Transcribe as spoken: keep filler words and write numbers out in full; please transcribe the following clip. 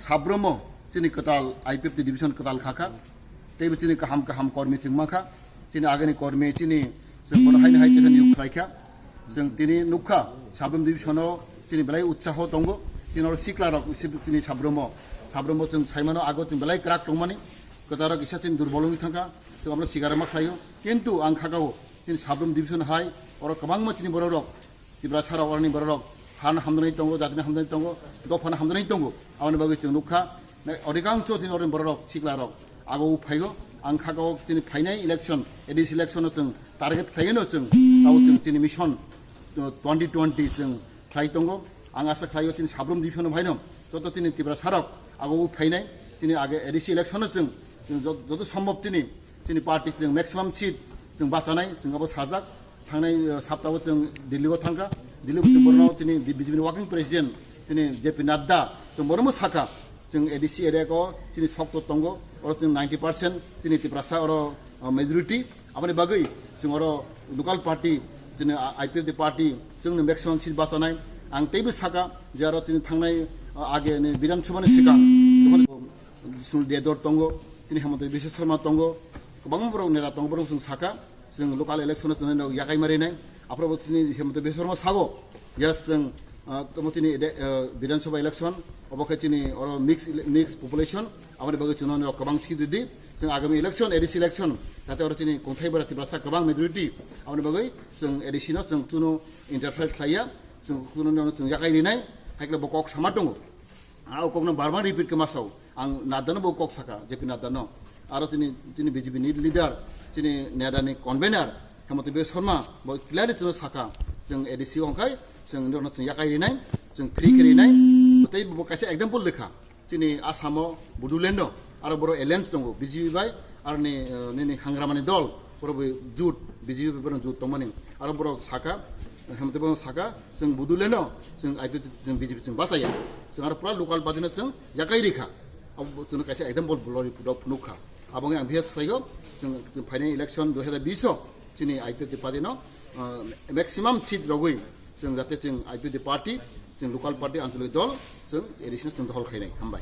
Sabromo chini kwtal I P F T division kwtal khakha. Teibo chini kaham kaham kormi chwng mankha. Chini agini kormi chini chwng bono haino hai kisa niyok khlaikha. Chwng tini nukha sabrom divisiono chini belai utsaho tongo. Chini oro sikla rok chini sabromo, sabromo chwng saimano ago chwng belai kwrak tongmani. Kwtal rok kisa chini durbol wngwi thangkha. Chwng abono sikar ma khlaio. Kintu ang khakao chini sabrom division hai oro kwbangma chini borok rok Tiprasa rok, oroni borok rok, han hamdani tongo, jatini hamdani tongo, dophani hamdani tongo. Aboni bagwi chwng nukha, na, odikangso tini oroni borok rok, sikla rok, ago phaigo, ang khakao tini phainai election, A D C election no chwng target khlaino chwng, tabo chwng tini mission, uh, twenty twenty chwng khlai tongo. Ang asa khlaio tini sabrom division no phaino, joto tini Tiprasa rok, ago phainai, tini age A D C election no chwng, chwng jot-, joto sombhob tini, tini party chwng maximum seat chwng bachanai, chwng abo sajak. Thangnai, uh, saptao chwng Delhi o thangkha. Delhi o chwng borno chini B J P ni working president chini J P Nadda chwng borno sakha. Chwng A D C area ko chini sokto tongo. Oro chwng ninety percent chini Tiprasa oro, uh, majority. Aboni bagwi chwng oro local party chini, uh, I P F T party chwngno maximum seat bachanai. Ang teibo sakha je oro chini thangnai, uh, age ni Bidhan Sabha ni sikang Sunil Dedor tongo, chini Hemanta Biswa Sarma tongo, kwbangma borok neta tongo, borok chwng sakha. Chwng local election o chwng no yakai ma rinai. Aphuru bo chini Hemanta Biswa Sarma sago, yes, chwng, ah, tomo chini de-, ah, Bidhan Sabha election, obo khe chini oro mix ele-, mix population, aboni bagwi chwng no kwbang seat ridi. Chwng agami election, A D C election, jate oro chini kongthai bara Tiprasa kwbang majority, aboni bagwi chwng A D C no chwng chuno interfere khlaiya, chwng chuno no chwng yakai rinai, hai khe bo kok sama tongo. Ah, o kokno bar bar repeat khe ma sao. Ang Nadda no bo kok saka, J P Nadda no. Aro tini, tini B J P ni leader, tini neta ni convener, Hemanta Biswa Sarma, bo clearly chwng saka, chwng A D C hongkhai, chwng norno chwng yakai rinai, chwng free khe rinai. Tei bo kaisa example lekha. Tini Assam o Bodoland no, aro boro alliance tongo, B J P bai, aro ni, eh, nini Hangramani dol, boro bo jut, B J P bai boro jut tongmani. Aro boro saka, Hemanta Biswa saka, chwng Bodoland no, chwng I P F T, chwng B J P chwng bachaya. Chwng aro pura local party no chwng yakai rikha. Abo chwng kaisa example bolori pudok phunukha. Abo wngkha ang biya swlaigo, chwng, chwng phainai election dui hazar bish o chini I P F T party no, uh, maximum seat rogwi chwng jate chwng I P F T party, chwng local party, anchalik dol, chwng A D C no chwng dohol khainai. Hambai.